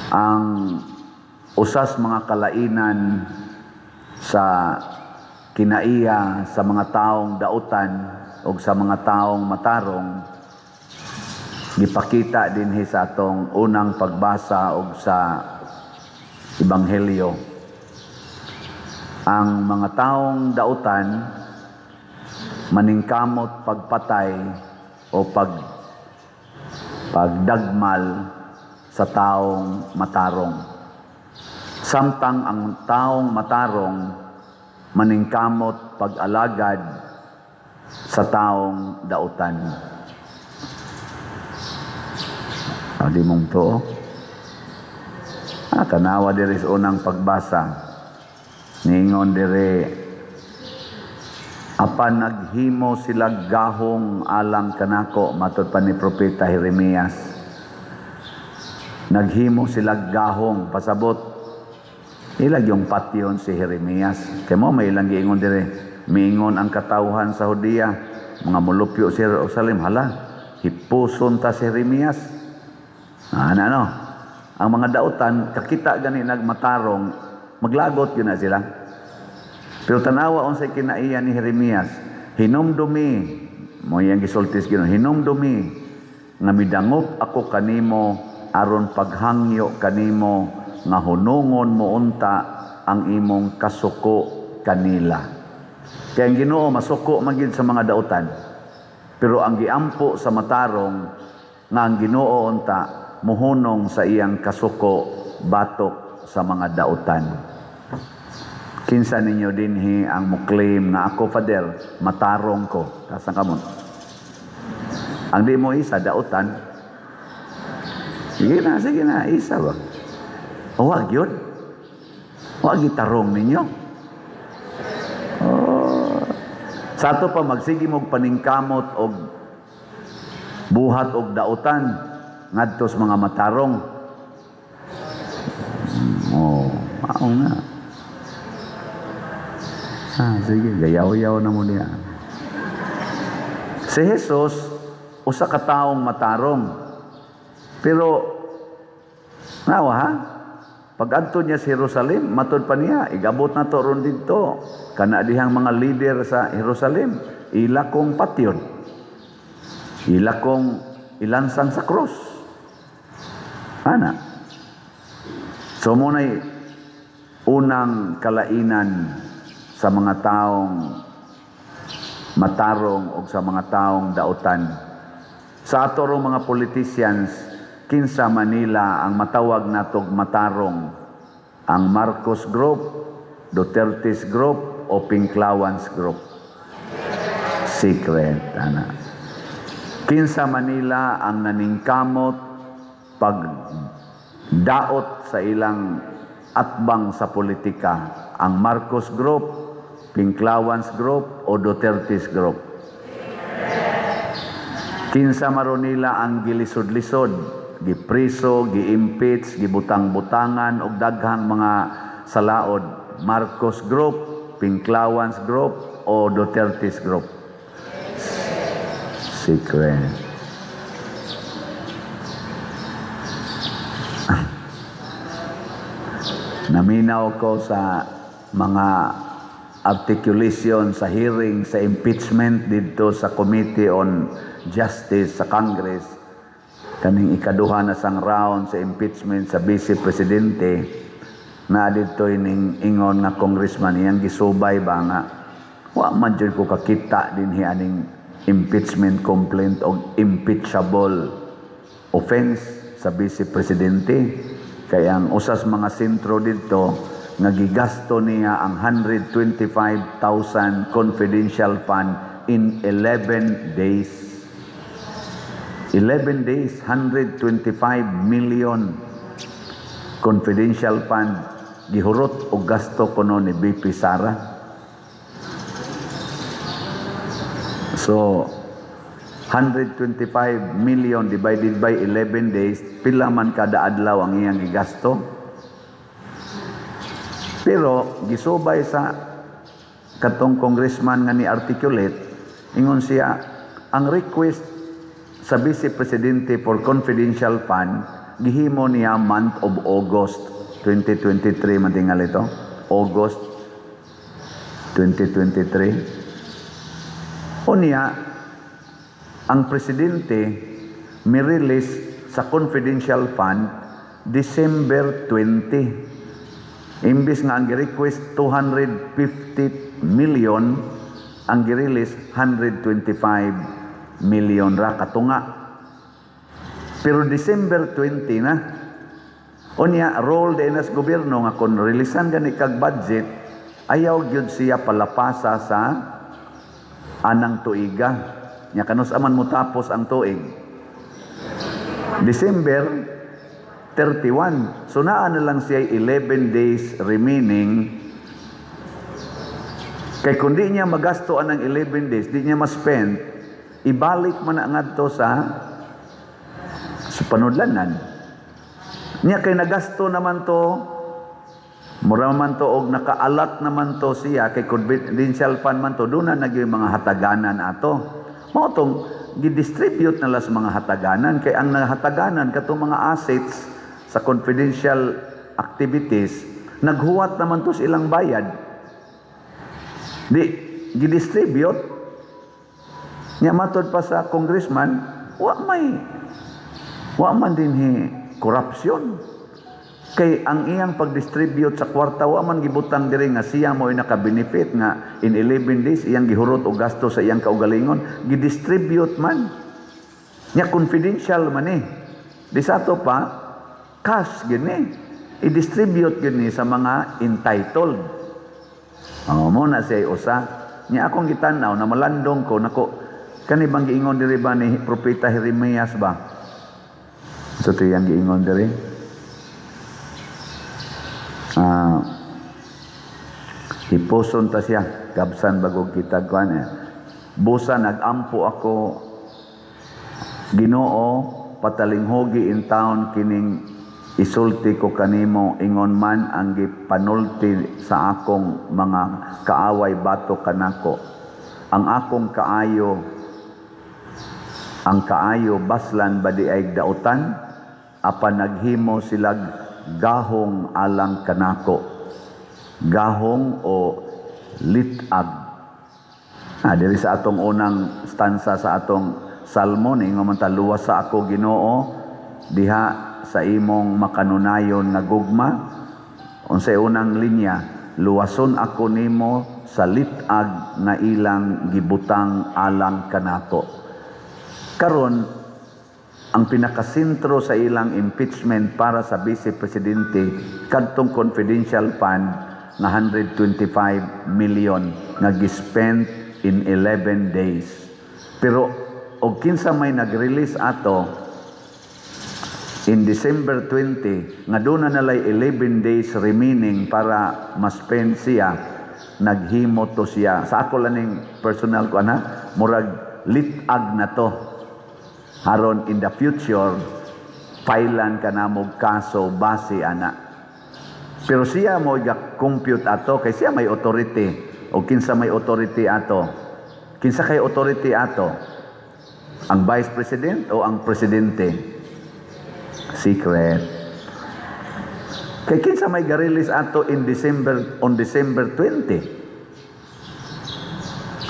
Ang usas mga kalainan sa kinaiya sa mga taong dautan o sa mga taong matarong gipakita dinhi sa atong unang pagbasa og sa Ebanghelyo. Ang mga taong dautan maningkamot pagpatay o pagdagmal sa taong matarong. Samtang ang taong matarong maningkamot pag-alagad sa taong dautan. Adi mong to. Ah, tanawa diri sa unang pagbasa. Ningon diri, "Apan naghimo sila gahong alang kanako," matod pa ni Propeta Jeremias. Naghimo sila gahong, pasabot ilag yung patyon si Jeremias. Kay mo may ilang giingon dire, miingon ang katawhan sa Judea, mga mulupyo sa Jerusalem, "Hala, hipuson ta si Jeremias." Ah, ano, ano? Ang mga dautan, kakita gani nagmatarong, maglagot yun na sila. Pero tanawa unsay kinaiya ni Jeremias, "Hinumdumi," mo iyang gisultis Ginoo, "hinumdumi nga midangop ako kanimo aron paghangyo kanimo nga hunungon mo unta ang imong kasuko kanila." Kaya ang Ginoo masuko man gyud sa mga dautan. Pero ang giampo sa matarong nga ang Ginoo unta muhunong sa iyang kasuko batok sa mga dautan. Kinsa ninyo dinhi ang mo-claim nga, "Ako, Father, matarong ko"? Kasang kamot. Ang di mo isa, dautan. Sige na, sige na, isa ba? O, wag yun. Wag gitarong ninyo. Oh. Sa ato pa magsige mong paningkamot og buhat og dautan ngadto sa mga matarong. Oh, mao na. Ah, sige, gayaw-yaw na mo niya. Si Jesus, usa ka taong matarong. Pero, nawa ha? Pag adto niya sa Jerusalem, matod pa niya, igabot na to ron didto. Kana dihang mga leader sa Jerusalem, ila kong patyon. Ila kong ilansang sa krus. Ana. So muna'y unang kalainan sa mga taong matarong o sa mga taong dautan. Sa ato rong mga politicians, kinsa Manila ang matawag natog matarong? Ang Marcos Group, Duterte's Group, o Pinklawans Group? Secret, ana. Kinsa Manila ang naningkamot pag daot sa ilang atbang sa politika? Ang Marcos Group, Pinklawans Group, o Duterte's Group? Kinsa maro nila ang gilisod-lisod, gipriso, gi-impeach, gibutang-butangan og daghang mga salaod? Marcos Group, Pinklawans Group, o Duterte's Group? Secret. Naminaw ko sa mga articulation sa hearing sa impeachment didto sa Committee on Justice sa Congress, kaning ikaduha na sang round sa impeachment sa Vice Presidente, na didto ining ingon nga congressman, iyang gisubay ba nga, "Wa man jud ko kakita dinhi aning impeachment complaint og impeachable offense sa Vice Presidente, kay ang usas mga sentro didto nga gigasto niya ang 125,000 confidential fund in 11 days." 11 days, 125 million confidential fund gihurot og gasto kuno ni BP Sara. So 125 million divided by 11 days, pila man kada adlaw ang iyang gigasto? Pero gisubay sa katong congressman nga ni articulate, ingon siya, ang request sa Vice Presidente for confidential fund Gihimo niya month of August 2023 man tingali to. August 2023. Unya, ang presidente mi-release sa confidential fund December 20. Imbis nga ang gi-request 250 million, ang gi-release 125 million ra katunga. Pero December 20 na. Unya, role din as gobyerno nga kung releasean gani kag budget, ayaw gyud siya palapasa sa anang tuiga. Nya kanus aman mo tapos ang tuig? December 31. So naa na lang siya 11 days remaining. Kay kung di niya magasto anang 11 days, di niya ma-spend, ibalik man na ngadto sa panudlanan. Nya kay nagasto naman to, mura man to og nakaalat naman to siya kay confidential fund man to, doon na nagyoy mga hataganan ato. Mao tong gidistribute na sa mga hataganan kay ang nahataganan katong mga assets sa confidential activities, naghuwat naman to sa ilang bayad. Di gidistribute nya. Matod pa sa congressman, wa man dinhi korupsyon. Kay ang iyang pag-distribute sa kwarta, wa man gibutang diri nga siya mo naka-benefit nga in 11 days iyang gihurot og gasto sa iyang kaugalingon, gidistribute man. Nya confidential man eh. Di sa ato pa cash gini. I-distribute gini sa mga entitled. Oh, mo na siya usa. Nya akong gitan-aw na malandong ko nako, kani bang giingon diri ba ni Propeta Jeremias ba? So ito yung giingon diri. Ah, hipuson ta siya, gabsan bago kita kuan eh. Busa nagampo ako, Ginoo, patalinghugi in town kining isulti ko kanimo, ingon man ang gipanulti sa akong mga kaaway batok kanako. Ang akong kaayo, ang kaayo baslan ba di ay dautan, apan naghimo silag gahong alang kanako. Gahong o litag. Ah, diri sa atong unang stanza sa atong salmo, ingon man ta, "Luwasa ako, Ginoo, diha sa imong makanunayon nga gugma." Unsay unang linya? "Luwason ako nimo sa litag nga ilang gibutang alang kanako." Karon, ang pinakasentro sa ilang impeachment para sa vice presidente kadtong confidential fund nga 125 million nga gispent in 11 days. Pero og kinsa may nag-release ato in December 20 nga doon na nalay 11 days remaining para ma-spend siya, naghimo to siya. Sa ako lang ning personal ko ana, murag litag na to. Aron in the future, filean ka na mo kaso base ana. Pero siya mo compute ato kay siya may authority. O kinsa may authority ato? Kinsa kay authority ato? Ang vice president o ang presidente? Secret. Kay kinsa may ga-release ato in December on December 20?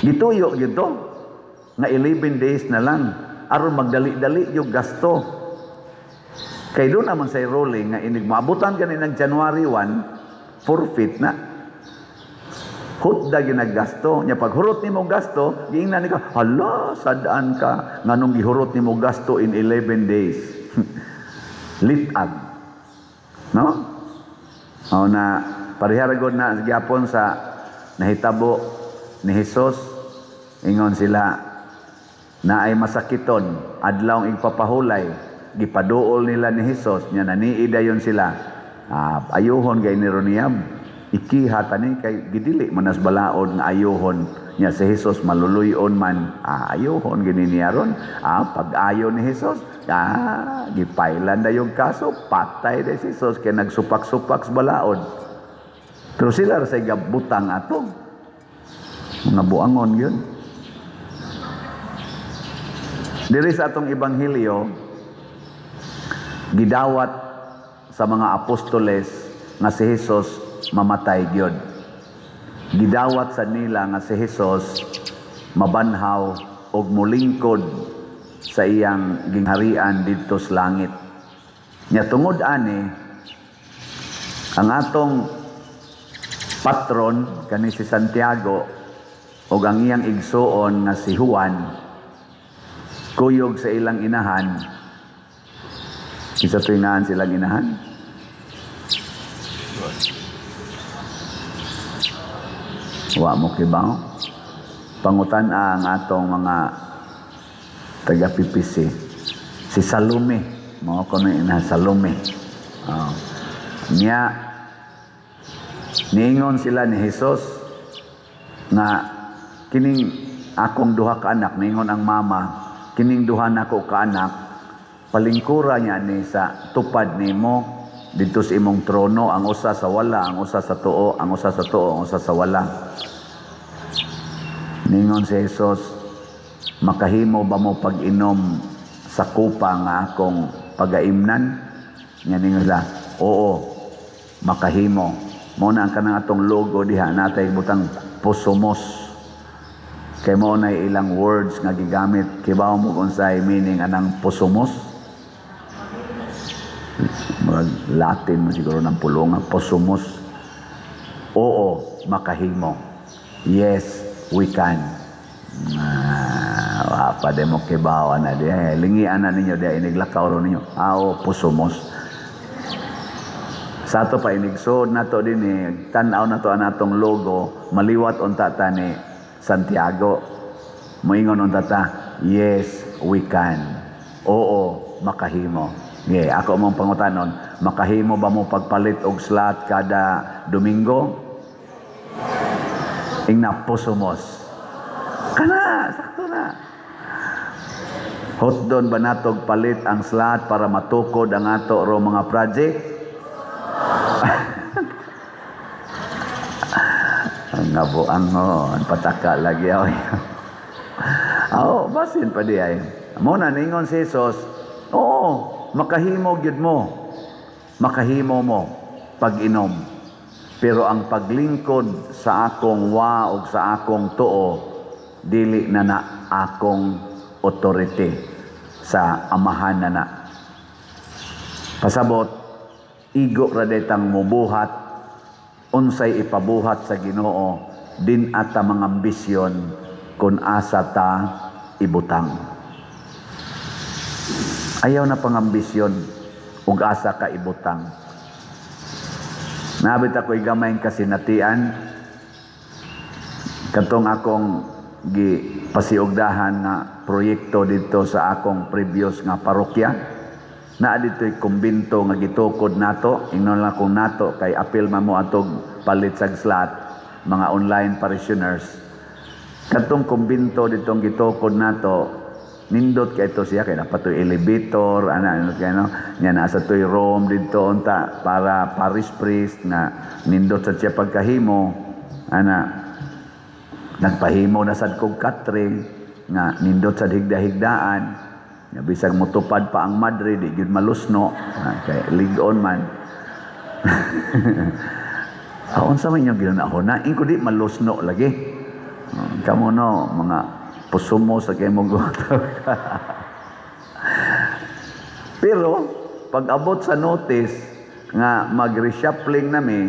Gituyo gyud to nga 11 days na lang aron magdali-dali yung gasto. Kay doon naman sa ruling nga inig maabutan gani ng January 1, forfeit na. Hutda ginagasto nya. Pag hurot nimo gasto, giingnan ni ka, "Hala, sadaan ka, nganong gihurot nimo gasto in 11 days?" Litag, no? O na pareha ra gud na gyapon sa nahitabo ni Hesus. Ingon sila na ay masakiton adlaw igpapahulay, gipaduol nila ni Hesus. Nya nanii dayon sila, ah, ayuhon kay ni Roniab ikiha tani kay gidili manas balaod nga ayuhon nya si Hesus, maluluyon man, ah, ayuhon gini niya ron. Ah, pag-ayo ni Hesus, ah, gipailan na yung kaso, patay na si Hesus kay nagsupak-supak sa balaod. Pero sila ra sa butang ato, mga buangon yun. Diri sa atong ebanghelyo, Gidawat sa mga apostoles nga si Jesus mamatay gyud. Gidawat sa nila nga si Jesus mabanhaw og mulingkod sa iyang gingharian didto sa langit. Nya tungod ani, ang atong patron kani si Santiago ug ang iyang igsuon nga si Juan, kuyog sa ilang inahan. Kinsa to'y naan silang inahan? Wa mo kibaw? Pangutan ang atong mga taga PPC. Si Salome, mao kuno inahan Salome. Oh. Nya niingon sila ni Jesus nga kining akong duha ka anak, niingon ang mama, kining duha nako ka anak, palingkura niya ni sa tupad nimo didto sa imong trono, ang usa sa wala, ang usa sa tuo, ang usa sa tuo, ang usa sa wala. Ningon si Jesus, makahimo ba mo pag-inom sa kupa nga akong pagaimnan? Nga ningon sila, oo, makahimo. Mao na ang kanang atong logo diha natay butang posomos. Kay mao na ilang words nga gigamit. Kibaw mo kung unsay meaning anang posomos? Murag Latin mo siguro ng pulungan, posomos. Oo, makahimo. Yes, we can. Ah, pa de mo kibaw na di. Eh, lingian na ninyo di iniglakaw ro ninyo. Ah, oo, posomos. Sa ato pa inigsood nato din eh, tan-aw nato ang atong logo, maliwat unta ta ni Santiago. Moingon unta ta, yes, we can. Oo, makahimo. Yeah, ako mong pangutanon, makahimo ba mo pagpalit og slot kada Domingo? Ingna posomos. Kana, sakto na. Hotdon ba natog palit ang slot para matukod ang ato ro mga project? Ang ngabuang pataka lagi ay. Oo, basin pa di ay. Mo na ningon si Jesus, oo, makahimo gyud mo. Makahimo mo pag-inom. Pero ang paglingkod sa akong wa og sa akong tuo, dili na na akong authority sa amahan na na. Pasabot, igo ra detang mubuhat, unsay ipabuhat sa Ginoo, din ata mga ambisyon kung asa ta ibutang. Ayaw na pangambisyon ug asa ka ibutang. Nabit ako'y gamay kasinatian katong akong gipasiugdahan nga proyekto dito sa akong previous nga parokya. Naa dito'y kumbinto nga gitukod nato, ingnon lang kung nato kay apil man mo atog palit sa slot mga online parishioners. Katong kumbinto ditong gitukod nato, nindot kay ito siya kay napatoy elevator ana ano kay no nya nasa toy room didto unta para parish priest nga nindot sa siya pagkahimo ana. Nagpahimo na sad kog katre nga nindot sad higda-higdaan nga bisag motupad pa ang madre di gyud malusno kay lig-on man. Unsa man inyong ginahuna ingko di malusno lagi. Kamo no mga pusumo sa kay mong Pero pag abot sa notice nga mag-reshuffling nami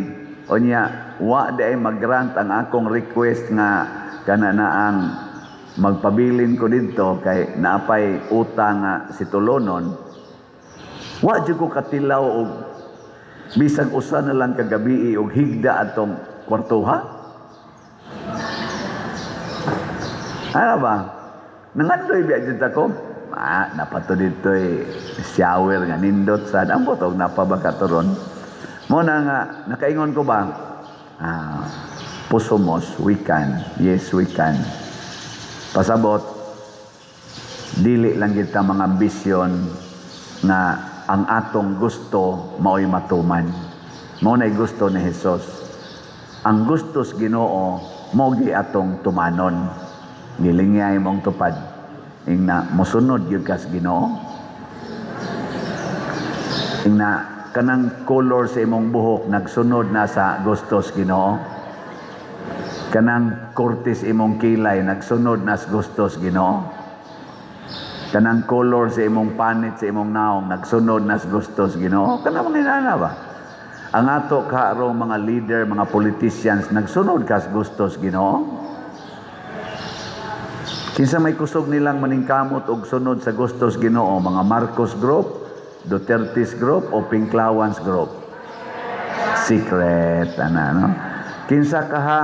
unya wa di ay mag-grant ang akong request nga kana na ang magpabilin ko didto kay naapay utang nga si Tulonon, wa jud ko katilaw og bisag usa na lang kagabi og higda atong kwartuha. Ano ba? Nangandoy biya jud ako. Napato dito'y shower nga nindot sad. Ang botog napabaka turon. Mo na nga nakaingon ko ba? Posomos, we can. Yes, we can. Pasabot, dili lang kita mga ambisyon na ang atong gusto mao'y matuman. Mao na'y gusto ni Jesus. Ang gusto sa Ginoo mao gi atong tumanon. Gilingay mong tupad. Ingna mosunod gyud ka sa Ginoo. Ingna kanang color sa imong buhok, nagsunod na sa gustos Ginoo? Kanang kurtis imong kilay, nagsunod na sa gustos Ginoo? Kanang color sa imong panit sa imong naong, nagsunod na sa gustos Ginoo? Kanang mga inana ba? Ang ato karong mga leader, mga politicians, nagsunod ka sa gustos Ginoo? Kinsa may kusog nilang maningkamot og sunod sa gustos Ginoo, mga Marcos Group, Duterte's Group o Pinklawans Group? Secret ana, no? Kinsa kaha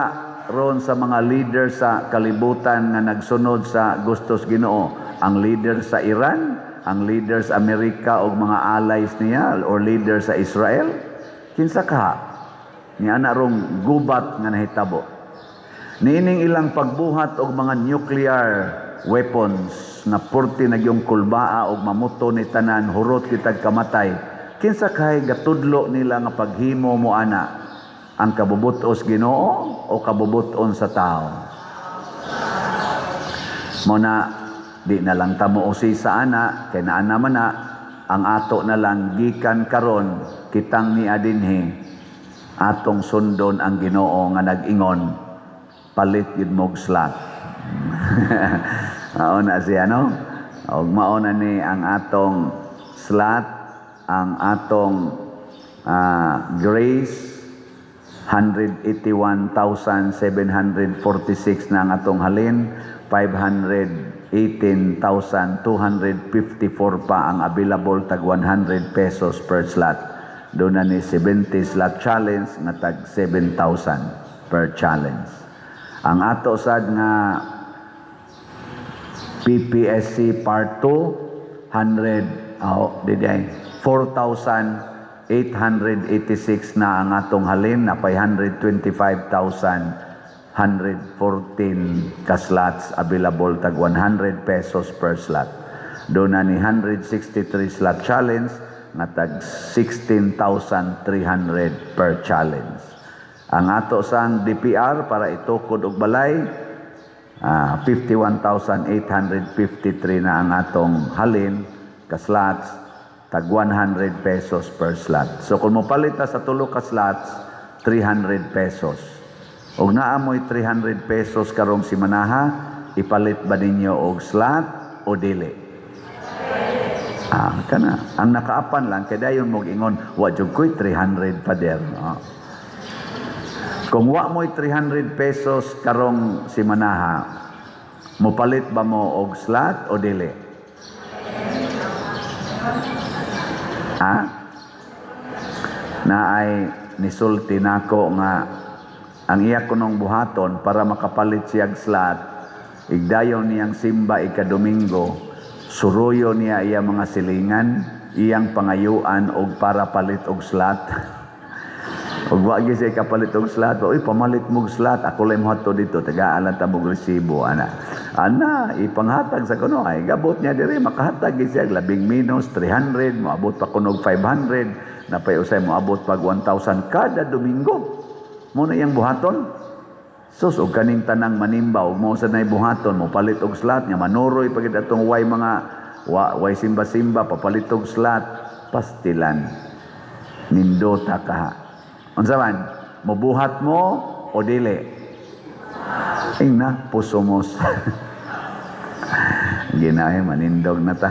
ron sa mga leader sa kalibutan nga nagsunod sa gustos Ginoo? Ang leader sa Iran, ang leader sa Amerika og mga allies niya, or leader sa Israel? Kinsa kaha? Ni ana rong gubat nga nahitabo. Niining ilang pagbuhat og mga nuclear weapons nga purti na yung kulbaa og mamuto ni tanan, hurot kitag kamatay. Kinsa kay gatudlo nila nga paghimo mo ana? Ang kabubutos Ginoo o kabubuton sa tao? Mo na di na lang ta mo sa ana kay naa naman na. Ang ato na lang, gikan karon kitang ni adinhi, atong sundon ang Ginoo nga nag-ingon, "Palit gid mo'g slot." Mao na siya, no? Og mao na ni ang atong slot, ang atong grace, 181,746 na ang atong halin, 518,254 pa ang available, tag 100 pesos per slot. Doon na ni 70 slot challenge nga tag 7,000 per challenge. Ang ato sad nga PPSC Part 2, 100, oh, di di, 4,886 na ang atong halin na 525,114 ka slots available, tag 100 pesos per slot. Doon na ni 163 slot challenge nga tag 16,300 per challenge. Ang ato sang DPR para itukod og balay, 51,853 na ang atong halin ka slots, tag 100 pesos per slot. So kung mopalit ta sa tulo ka slots, 300 pesos. Og naa mo'y 300 pesos karong simanaha, ipalit ba ninyo og slot o dili? Ah, kana. Ang nakaapan lang kay dayon mo ingon, "Wa jud ko'y 300, Father." Ah. Kung wa mo'y 300 pesos karong simanaha, mopalit ba mo og slot o dili? Ha? Na ay nisulti nako nga ang iya kunong buhaton para makapalit siyag slot, igdayon niyang simba ika-Domingo, suruyo niya iya mga silingan, iyang pangayuan og para palit og slot. Ug wa gyud siya kapalit og slot, "Uy, pamalit mo og slot, ako lang moadto dito, tagaan lang ta mog resibo," ana. Ana, ipanghatag sa kuno ay gabot niya diri, makahatag gyud siya labing minus 300, moabot pa kuno og 500, napay usay moabot pag 1,000 kada Domingo. Mo na iyang buhaton. Sus, og kaning tanang manimba og mo sa nay buhaton, mo palit og slot nga manuroy pagid atong way mga wa, way simba-simba papalit og slot, pastilan. Nindota ka. Unsa man? Mobuhat mo o dili? Ingna, pusumos. Ginahe, manindog na ta.